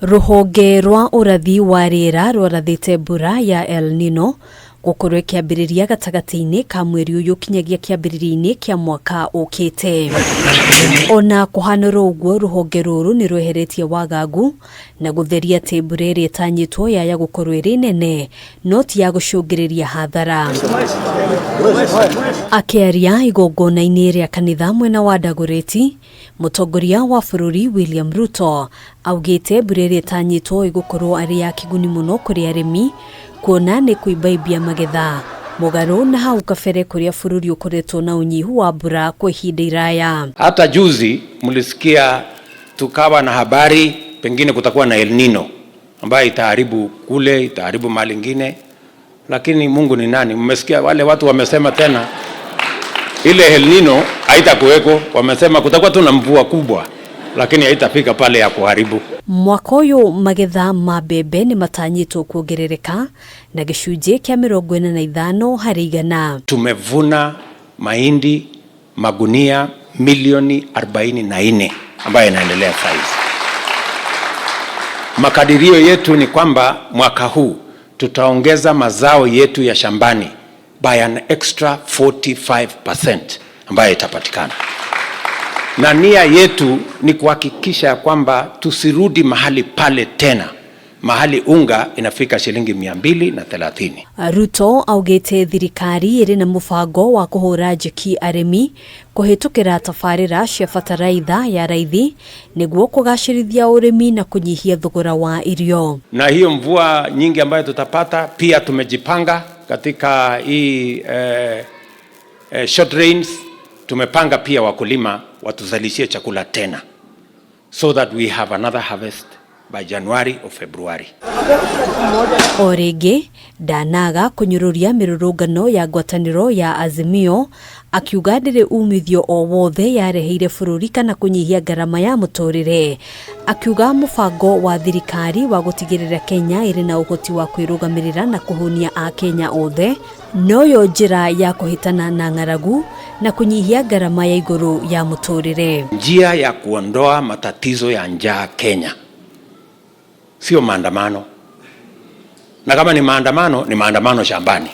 Rũhonge rwa ũrathi wa rĩera rwarathĩte mbura ya El Nino gũkorwo ĩkĩambĩrĩria gatagatĩ-inĩ ka mweri ũyũ kinyagia kĩambĩrĩria-inĩ kĩa mwaka ũkĩte. Ona kũhanũra ũguo, rũhonge rũrũ nĩ rweheretie wagagu na gũtheria atĩ mbura ĩrĩa ĩtanyĩtwo yaya gũkorwo ĩrĩ nene no ti ya gũcũngĩrĩria hathara. Akĩaria igongona-inĩ rĩa kanitha mwena wa Dagoretti, Mũtongoria wa bũrũri William Ruto augĩte mbura ĩrĩa ĩtanyĩtwo ĩgũkorwo arĩ ya kĩguni mũno kũrĩ arĩmi kuona nĩ kũimbaimbia magetha mũgarũ na hau kabere kũrĩa bũrũri ũkoretwo na ũnyihu wa mbura kwa ihinda iraya. Hata juzi mlisikia tukawa na habari pengine kutakuwa na El Nino ambayo itaharibu kule, itaharibu mali ingine, lakini Mungu ni nani? Mmesikia wale watu wamesema tena ile El Nino haitakuweko, wamesema kutakuwa tu na mvua kubwa, lakini haitafika pale ya kuharibu. Mwaka ũyũ magetha ma mbembe nĩ matanyĩtwo kuongerereka na gĩcunjĩ kĩa 45%. Tumevuna mahindi magunia milioni 44 ambayo inaendelea saizi. Makadirio yetu ni kwamba mwaka huu tutaongeza mazao yetu ya shambani by an extra 45% ambayo itapatikana, na nia yetu ni kuhakikisha kwamba tusirudi mahali pale tena, mahali unga inafika shilingi 230. Ruto augĩte thirikari ĩrĩ na mũbango wa kũhũra njeki arĩmi kũhĩtũkĩra tabarĩra cia bataraitha ya raithi nĩguo kũgacĩrithia ũrĩmi na kũnyihia thogora wa irio. Na hiyo mvua nyingi ambayo tutapata, pia tumejipanga katika hii short rains, tumepanga pia wakulima watuzalishie chakula tena so that we have another harvest by January or February. O rĩngĩ ndanaga kũnyũrũria mĩrũrũngano ya ngwatanĩro ya Azimio akiuga ndĩrĩ umithio o wothe yareheire bũrũri kana kũnyihia ngarama ya mũtũrĩre. Akiuga mũbango wa thirikari wa gũtigĩrĩra Kenya ĩrĩ na ũhoti wa kwĩrũgamĩrĩra na kũhũnia Akenya othe noyo njĩra ya kũhĩtana na ng'aragu na kũnyihia ngarama ya igũrũ ya mũtũrĩre. Njia ya kuondoa matatizo ya njaa Kenya sio maandamano, na kama ni maandamano ni maandamano shambani,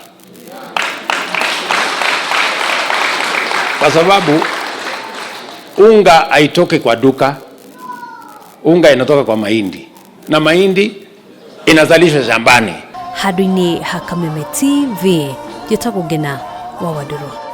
kwa sababu unga haitoki kwa duka, unga inatoka kwa mahindi na mahindi inazalishwa shambani. Handũ-inĩ ha Kameme TV, njĩtagwo Ngena wa Wandũrũ.